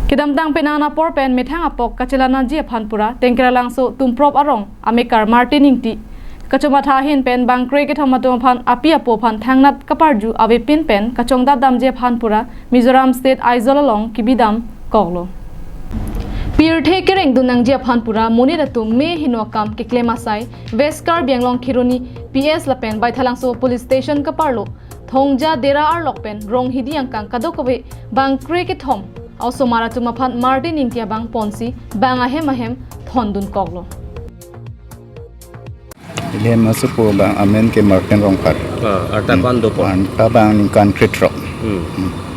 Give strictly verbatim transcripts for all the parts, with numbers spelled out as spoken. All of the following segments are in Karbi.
Kedamtang penang apor pen methang apok kachelanji aphan pura Tengkeralangso Tumprop arong amekar Martin Ingti kachomatha ahin pen bangkre kethom atum aphan api apo aphan thangnat kaparju avepin pen kachongdat damji aphan pura Mizoram State Aizawl along kebidam koklo. Pirthe kereng dun nangji aphan pura monit atum me heno akam keklem asai West Karbi Anglong Kheroni P S lapen Baithalangso Police Station kaparlo Thongja Dera arlok pen Ronghidi angkang kadokave bangkre kethom osomar atum aphan Martin Ingti abang ponsi bang ahem ahem thondun koklo. Ili hem asopo abang amen ke Martin Rongphar. Ah, arta pan do pon. Arta abang ningkan krethrok. Hmm.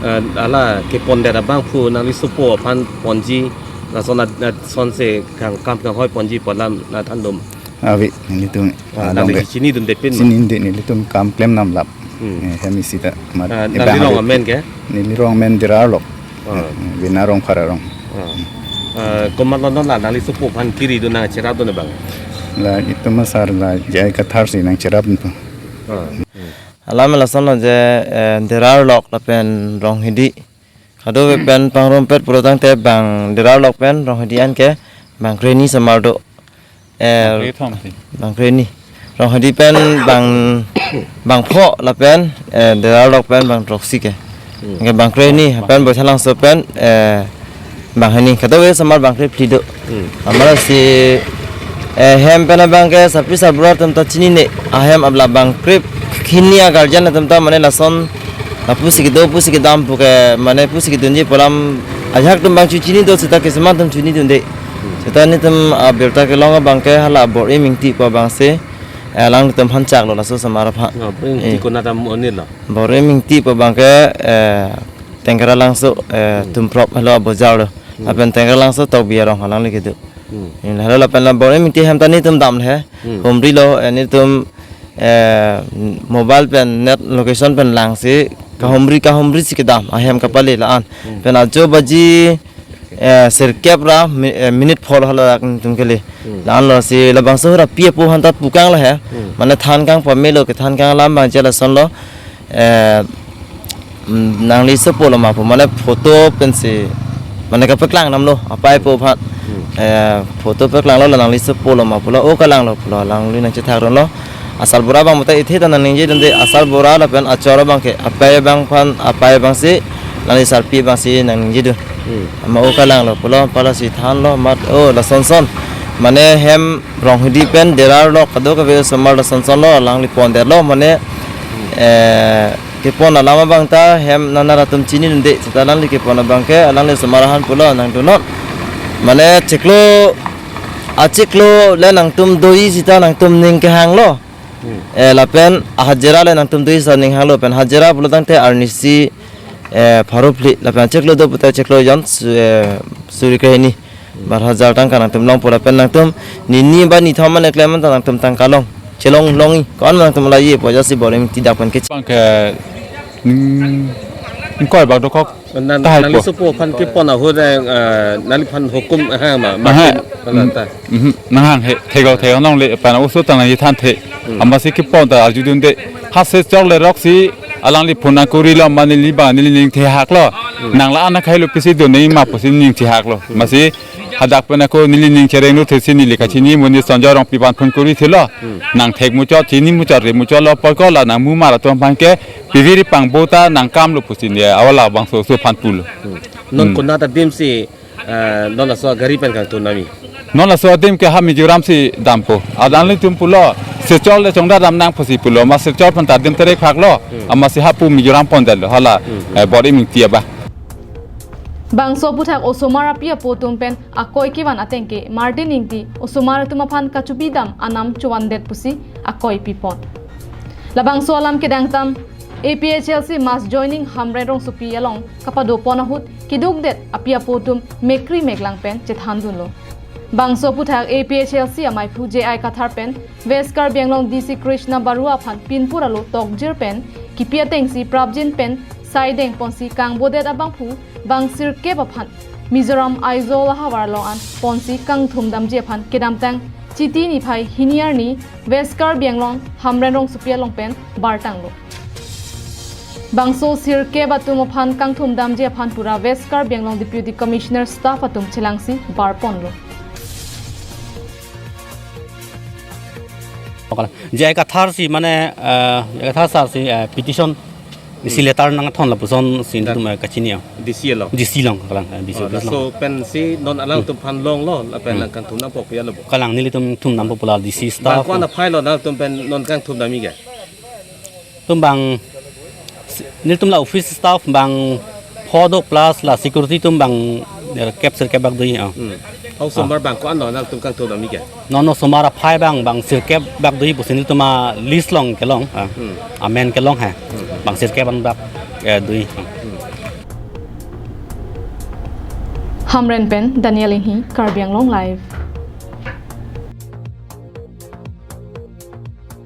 Ah, hala kepondet abangphu nangli sopo aphan ponji lason ad- ad- sonse kang kam kanghoi ponji pu alam nathandom. Ave, nelitum Ah, along nangli ke. Chinidunde pin ma. Chinidunde, nelitum kam klem namlap. Hmm. Eh, hem isi ta mat. Ah, Eh, nangli bang rong ave. Amen ke? Neli rong amen Dera arlok. Ah. Eh, Bina Rongphar arong. Ah. Ah, komat lo non la nangli sopo aphan kiri do nangcherap do ne bang. La itum asar la J I Kathar si nangcherap npo. Ah. Alam lason lo je eh, Dera arlok lapen Ronghidi. Kadokave pen pangrumpet pulotangte bang Dera arlok pen Ronghidi anke bangkre hini osomar do. Eh, Bangkre kethom si. Bangkre hini. Ronghidi pen bang bangpho lapen eh, Dera arlok pen bangthroksi ke. Anke bangkre hini pen Baithalangso pen eh, bang hini. Kadokave osomar bangkre phli do. Amatsi eh, hem pen abang ke sarpi sarbura atum ta chinine. Ahem abla bangkre hini a guardian atum ta mane lason lapusi kedo pusi kedam pu ke mane pusi kedunji pu alam ajahak atum abang chu chini do seta keseman atum chinidunde. Seta nelitum abirta kelong abang ke hala Bor-im Ingti pu abang si eh, alanglitum aphan chaklo laso osomar aphan. Ah, Bor-im Ingti Eh. Konat amonit lo. Bor-im Ingti pu abang ke eh, Tengkeralangso eh, Tumprop helo abojar lo. Lapen Tengkeralangso Tokbi arong alangli kedo. Hmm. Helo lapen la Bor-im Ingti hem ta nelitum damle. Hmm. Humrilo eh, nelitum eh, mobile pen net location pen langsi kahumri kahumri si kedam ahem kapale la-an. Pen ajo baji eh, sirkep ra mi- eh, minute pho hala nelitum kele. La-an lo si labangso hura api apo aphan ta pukang lo he. Mane than kang pamelo kethan kang alam abang je lason lo. Eh, mm, nangli sopo lo ma pu mane photo pensi mane kapeklang namlo apai apo aphan. Eh, photo peklang lo la nangli sopo lo ma pulo o kalang lo pulo alangli nangchethak ron lo. Asarbura abang mata ithe ta nangningje dunde asarbura lapen achor abang ke apai abang aphan apai abang si nangli sarpi abang si nangningje dun. Ama o kalang lo pulo pala si than lo mat o lason son. Mane hem Ronghidi pen Dera arlok kadokave osomar lason son lo alangli pondet lo mane eh, kepon alam abang ta hem nana atum chinidunde seta alangli kepon abang ke alangli osomar aphan pulo nangdunnon. Mane chiklo achiklo le nangtum doji seta nangtum ning kehang lo. Eh, lapen ahajira le nangtum doji seta ning hanglo pen hajira pulotangte arnisi eh, pharo phli lapen chiklo do puta chiklo jon su- eh, suri kre hini. Bar hajar tangka nangtum long pu lapen nangtum nini ba nithom mane klem ta nangtum tangka long. Chelong longi. Ko-an nangtum la ye pu ajoksi Bor-im Ingti dak pen ke. Bang ke ning ingkoi bak dokok. Nan Tahai nangli po. sopo aphan kepon ahut eh, nangliphan hukum hang ma. Aha. Martin, ala ta. Mhm. Nanghang he thego thego nongle pan oso tang nangji thanthe. Amatsi kepon ta arjudunde. Ha Silchar le roksi alangli phone nangkurilo ma neli ba neli ning thehak lo. Nang la-an akhai lo pisi do nei ma pusi ning thehak lo. Amatsi hadak pen ako neli ning chereng lo thesi neli kachini monit Sonjoy Rongpi aphan phone kuri thelo. Nang thek muchot chini muchot re muchot lo apot ko la nang mumar atum aphan ke piviri pangbo ta nang kam lo pusi ne awala bangso oso aphan pulo. Non konat adim si eh, non laso gari pen kangtun nami. Non laso adim ke ha Mizoram si dampo. Alanglitum pulo Silchar le chongda dam nang pusi pulo ma Silchar aphan ta adim terek phak lo. Amatsi hapu Mizoram pondetlo hala eh, Bor-im Ingti abang. Bangso aphuthak osomar api apo atum pen akoi kevan ateng ke Martin Ingti osomar atum aphan kachubidam anam chovan det pusi akoi pipon. Labangso alam kedangtam A P H L C mass joining Hamren Rongsopi along kapado pon ahut keduk det api apo atum mekri meklang pen chethan dunlo. Bangso aphuthak A P H L C amaiphu J I Kathar pen West Karbi Anglong D C Krishna Barua aphan pinpur alo tokjir pen kipi atengsi prapjin pen saideng ponsi kangbodet abangphu bang sirkep aphan Mizoram Aizawl ahavar along an ponsi kangthum damji aphan kedamtang Chiti niphai hini arni West Karbi Anglong Hamren Rongsopi along pen bartanglo. Bangso sirkep atum aphan kangthum damji aphan pura West Karbi Anglong Deputy Commissioner staff atum chelangsi barponlo. Okala. J I Kathar si mane, eh, J I Kathar sir si, eh, petition isi letter nangthon lapuson si nelitum, eh, kachini ya. D C along. D C along kalang, eh, D C Oh, office along. Laso pensi non alangtum aphan longlo, lapen Hmm. nangkangthum nangpo pu ya lo bo. Kalang nelitum thum nangpo pu la D C staff. Bang ko-an aphai lo nangtum pen non kangthum damji ke? Tum bang si-, nelitum la office staff bang pho do plus la security atum bang, eh, kep sirkep bak do ya. Hmm. Hau osomar bang ko-an lo nangtum kangthum damji ke? Non osomar aphai bang, bang sirkep bak do pusi nelitum a list along kelong, ah. Hmm. Amen kelong he. Hmm. Bang sirkep an bak, eh, do. Hmm. Hamren pen Daniel Inghi, Karbi Anglong Live.